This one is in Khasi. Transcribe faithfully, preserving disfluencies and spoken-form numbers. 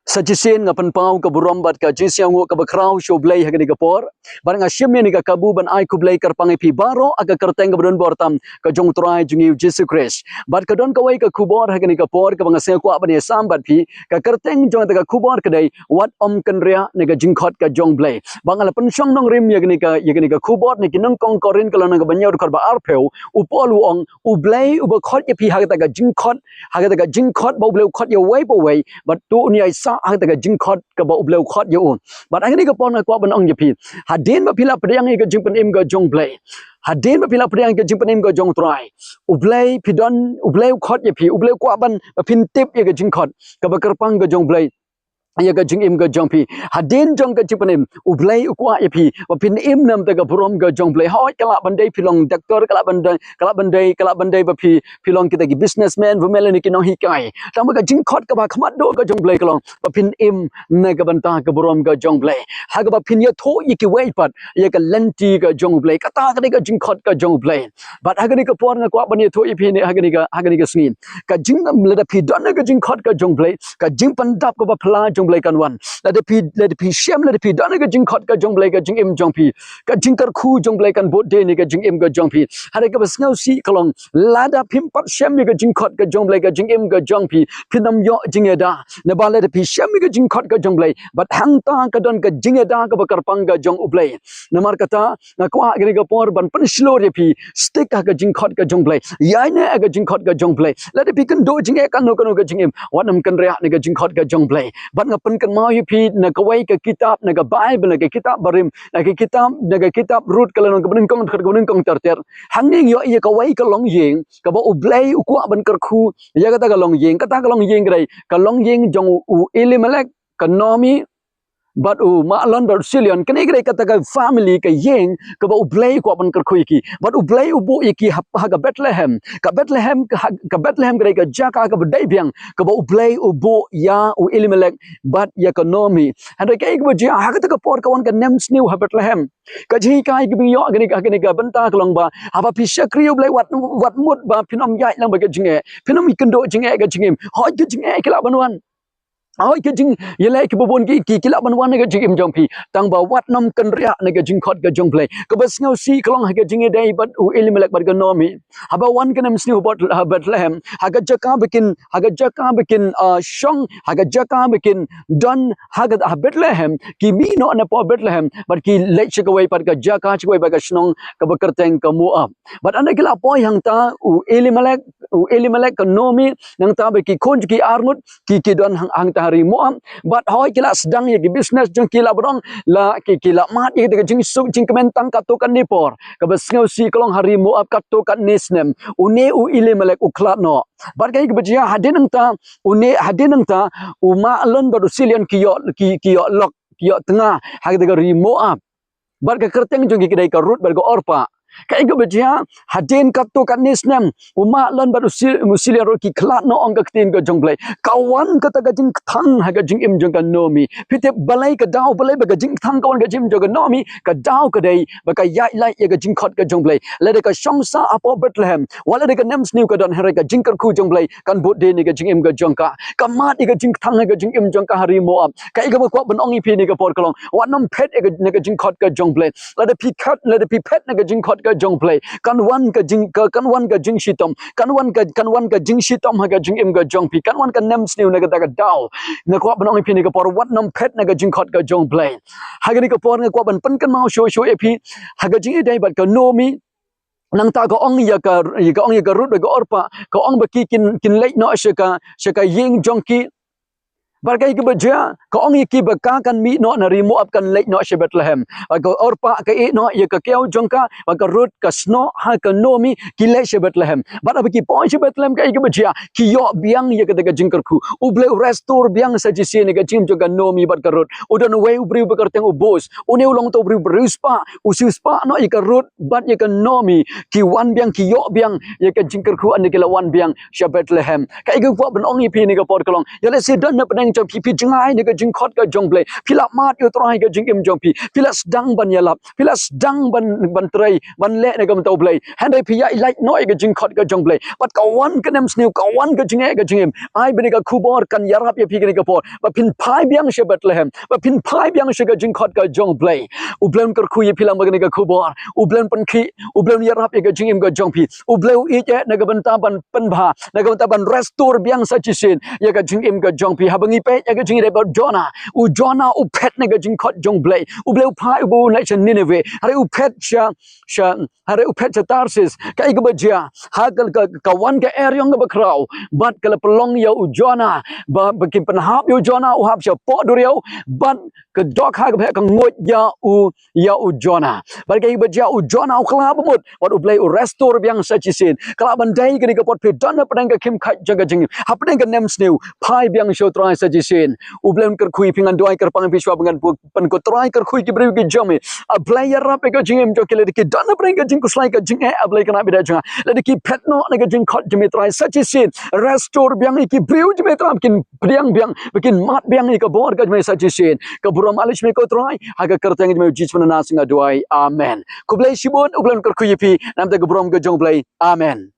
Sa shisien nga pynpaw ka burom bad ka jingsngewnguh kaba khraw sha U Blei ha kane ka por. Bad nga shim ïa kane ka kabu ban ai khublei kyrpang ïa phi baroh ha ka kyrteng kaba don bor tam ka jong U Trai jong ngi U Jisu Khrist. Bad ka don kawei ka khubor ha kane ka por kaba nga sngew kwah ban ïasam bad phi, ka kyrteng jong kata ka khubor ka dei wat ym kynriah na ka jingkhot ka jong U Blei. Ba nga la pynshong nongrim ïa kane ka, ïa kane ka khubor na ki nyngkong Korinth ka lynnong kaba hynñiew dkhot ba arphew, u Paul u ong, U Blei uba khot ïa phi ha kata ka jingkhot, ha kata ka jingkhot ba U Blei u khot ïa uwei pa uwei, bad to un ïai sah ha kata ka jingkhot kaba U Blei u khot ïa u. Bad ha kane ka por nga kwah ban ong ïa phi, hadien ba phi la pdiang ïa ka jingpynim ka jong U Blei, hadien ba phi la pdiang ïa ka jingpynim ka jong U Trai, U Blei phi don, U Blei u khot ïa phi, U Blei u kwah ban ba phin tip ïa ka jingkhot kaba kyrpang ka jong U Blei ïa ka jingim ka jong phi. Hadien jong ka jingpynim, U Blei u kwah ïa phi ba phin im na ka bynta ka burom ka jong U Blei. Hooid, ka lah ban dei phi long doktor, ka lah ban dei, ka lah ban dei, ka lah ban dei ba phi, phi long kita ki businessman, women, lane ki nonghikai. Tang ba ka jingkhot kaba khmat duh ka jong U Blei ka long ba phin im na ka bynta ka burom ka jong U Blei, ha kaba phin ïathuh ïa kiwei pat ïa ka lynti ka jong U Blei. Kata ka dei ka jingkhot ka jong U Blei. Bad ha kane ka por nga kwah ban ïathuh ïa phi ne ha kane ka, ha kane ka sngi, ka jing, lada phi don ka jingkhot ka jong U Blei, ka jingpyndap kaba phylla jong U Blei kan wan. Lada phi, lada phi shem, lada phi don ka jingkhot ka jong U Blei, ka jingim jong phi, ka jingkyrkhu jong U Blei kan bud de na ka jingim ka jong phi. Hynrei kaba sngewsih ka long, lada phim pat shem ïa ka jingkhot ka jong U Blei, ka jingim ka jong phi, phin ym ïoh jingïada. Naba lada phi shem ïa ka jingkhot ka jong U Blei, bad hangta ka don ka jingïada kaba kyrpang ka jong U Blei. Namar kata, nga kwah ha kane ka por ban pynshlur ïa phi, stick ha ka jingkhot ka jong U Blei, ïaid ne ha ka jingkhot ka jong U Blei. Lada phi kynduh jingeh kano kano ka jingim, wat nym kynriah na ka jingkhot ka jong U Blei. Bad nga pynkynmaw ïa phi na kawei ka kitab, na ka Baibl, na ka kitab barim, na ka kitab, na ka kitab Ruth ka lynnong kaba nyngkong, kaba nyngkong ter ter. Hangne ngi ïohi ïa kawei ka longïing kaba U Blei u kwah ban kyrkhu ïa kata ka longïing. Kata ka longïing ka dei ka longïing jong u Elimelek, ka Naomi, bad u Mahlon bad u Chilion. Kane ka dei kata ka family, ka ïing kaba U Blei u kwah ban kyrkhu ïa ki. Bad U Blei u buh ïa ki ha, ha ka Bethlehem. Ka Bethlehem, ka, ha, ka Bethlehem ka dei ka jaka kaba dei biang kaba U Blei u buh ïa u Elimelek bad ïa ka Naomi. Hynrei kaei kaba jia, ha kata ka por ka wan ka nemsniew ha Bethlehem. Ka jinghikai kaba ngi ïoh ha kane, ha kane ka bynta ka long ba haba phi shakri U Blei, wat, wat mut ba phin ym ïaid lang bad ka jingeh, phin ym kynduh jingeh ha ka jingim. Hooid, ka jingeh ki lah ban wan. Hooid, ka jingïaleh kiba bun ki, ki, ki lah ban wan ha ka jingim jong phi. Tang ba wat nym kynriah na ka jingkhot ka jong U Blei. Kaba sngewsih ka long ha ka jingïadei bad u Elimelek bad ka Naomi, haba wan ka nemsniew ha Bethlehem, ha ka jaka ba kin, ha ka jaka ba kin, ah, shong, ha ka jaka ba kin don ha ka, ha Bethlehem, ki mih noh na poh Bethlehem bad ki leit sha kawei pat ka jaka, sha kawei pat ka shnong kaba kyrteng ka Moab. Bad ynda ki la poi hangta, u Elimelek, u Elimelek, ka Naomi, nangta bad ki khun jong ki arngut, ki, ki don hang, hangta ha ri Moab. Bad hooid, ki la sdang ïa ki business jong ki, la ba dang la ki, ki la mad ïa ka jingsuk jingkmen tang katto katne por. Kaba sngewsih ka long ha ri Moab katto katne snem une u Elimelek u khlad noh. Bad kaei kaba jia, hadien nangta, une, hadien nangta u Mahlon bad u Chilion ki ïoh, ki, ki ïoh lok, ki ïoh tnga ha kata ka ri Moab. Bad ka kyrteng jong ki ka dei ka Ruth bad ka Orpah. Kaei kaba jia, hadien katto katne snem, u Mahlon bad u Chil-, u Chilion ruh ki khlad noh, ong ka ktien ka jong U Blei. Ka wan kata ka jingkthang ha ka jingim jong ka Naomi. Phi tip balei ka daw, balei ba ka jingkthang ka wan ha ka jingim jong ka Naomi? Ka daw ka dei ba ka ïaid lait ïa ka jingkhot ka jong U Blei. Lada ka shong sah hapoh Bethlehem, wat lada ka nemsniew ka don, hynrei ka jingkyrkhu jong U Blei kan bud de na ka jingim ka jong ka. Ka mad ïa ka jingkthang ha ka jingim jong ka ha ri Moab. Kaei kaba kwah ban ong ïa phi ha kane ka por ka long, wat nym phet ïa ka, na ka jingkhot ka jong U Blei. Lada phi khet, lada phi phet na ka jingkhot ka jong U Blei, kan wan ka jing, ka, kan wan ka jingshitom, kan wan ka, kan wan ka jingshitom ha ka jingim ka jong phi, kan wan ka nemsniew na kata ka daw. Nga kwah ban ong ïa phi ha kane ka por, wat nym phet na ka jingkhot ka jong U Blei. Ha kane ka por nga kwah ban pynkynmaw shuh shuh ïa phi ha ka jingïadei bad ka Naomi. Nangta ka ong ïa ka, ka ong ïa ka Ruth bad ka Orpah, ka ong ba ki kin, kin leit noh sha ka, sha ka ïing jong ki. Bad kaei kaba jia, ka ong ïa ki ba ka kan mih noh na ri Moab, kan leit noh sha Bethlehem. Bad ka Orpah ka ïeh noh ïa ka kiew jong ka, bad ka Ruth ka snoh ha ka Naomi, ki leit sha Bethlehem. Bad haba ki poi sha Bethlehem, kaei kaba jia, ki ïoh biang ïa kata ka jingkyrkhu. U Blei u restore biang sa shisien ïa ka jingim jong ka Naomi bad ka Ruth. U don uwei u briew ba kyrteng u Boaz. Une u long uta u briew ba riewspah, u siewspah noh ïa ka Ruth bad ïa ka Naomi. Ki wan biang, ki ïoh biang ïa ka jingkyrkhu ynda ki la wan biang sha Bethlehem. Kaei kaba kwah ban ong ïa phi ha kane ka por ka long, ïa lehse don na pdeng jong phi, phi jngai na ka jingkhot ka jong Blei. Phi la mad ïa U Trai ka jingim jong phi. Phi la sdang ban ïalap. Phi la sdang ban, ban trei, ban leh na ka bynta U Blei. Hynrei phi ïa ïalait noh ïa ka jingkhot ka jong Blei. Bad ka wan ka nemsniew, ka wan ka jingeh ka jingim. Ai ba kane ka khubor kan ïarap ïa phi kane ka por. Ba phin phai biang sha Bethlehem. Ba phin phai biang sha ka jingkhot ka jong Blei. U Blei un kyrkhu ïa phi lang bad kane ka khubor. U Blei un pynkhih, U Blei un ïarap ïa ka jingim ka jong phi. U Blei u ïeit eh na ka bynta ban pynbha, na ka bynta ban restore biang sa shisien ïa ka jingim ka jong phi. Haba ngi peit ïa ka jingim ka jong u Jonah, u Jonah u phet na ka jingkhot jong U Blei. U Blei u phah u ba un leit sha Nineveh. Hynrei u phet sha, sha, hynrei u phet sha Tarsis. Kaei kaba jia? Ha ka, ka, ka wan ka eriong kaba khraw. Bad ka la pynlong ïa u Jonah. Ba, ba kin pynhap ïa u Jonah, u hap shapoh duriaw. Bad ka dohkha kaba heh ka nguid ïa u, ïa u Jonah. Bad kaei kaba jia? U Jonah u kylla bamut. Bad U Blei u restore biang sa shisien. Ka lah ban dei kane ka por phi don hapdeng ka khim khat jong ka jingim. Hapdeng ka nemsniew. Phai biang sha U Trai sa shisien. U Blei un kyrkhu ïa phi, ngan duwai kyrpang ïa phi shuwa ba ngan pyn-, pynkhih, Trai kyrkhu ïa ki briew ki jong me. A Blei ïarap ïa ka jingim jong ki, lada ki don hapdeng ka jingkhuslai ka jingeh, A Blei khynnah bad jong nga. Lada ki phet noh na ka jingkhot jong me Trai sa shisien. Restore biang ïa ki briew jong me Trai, ba kin pdiang biang, ba kin mad biang ïa ka bor ka jong me sa shisien. Ka burom, ka aïom jong me ko Trai, ha ka kyrteng jong me U Jisu Khrist nga duwai. Amen. Khublei shibun, U Blei un kyrkhu ïa phi, na ka bynta ka burom ka jong U Blei. Amen.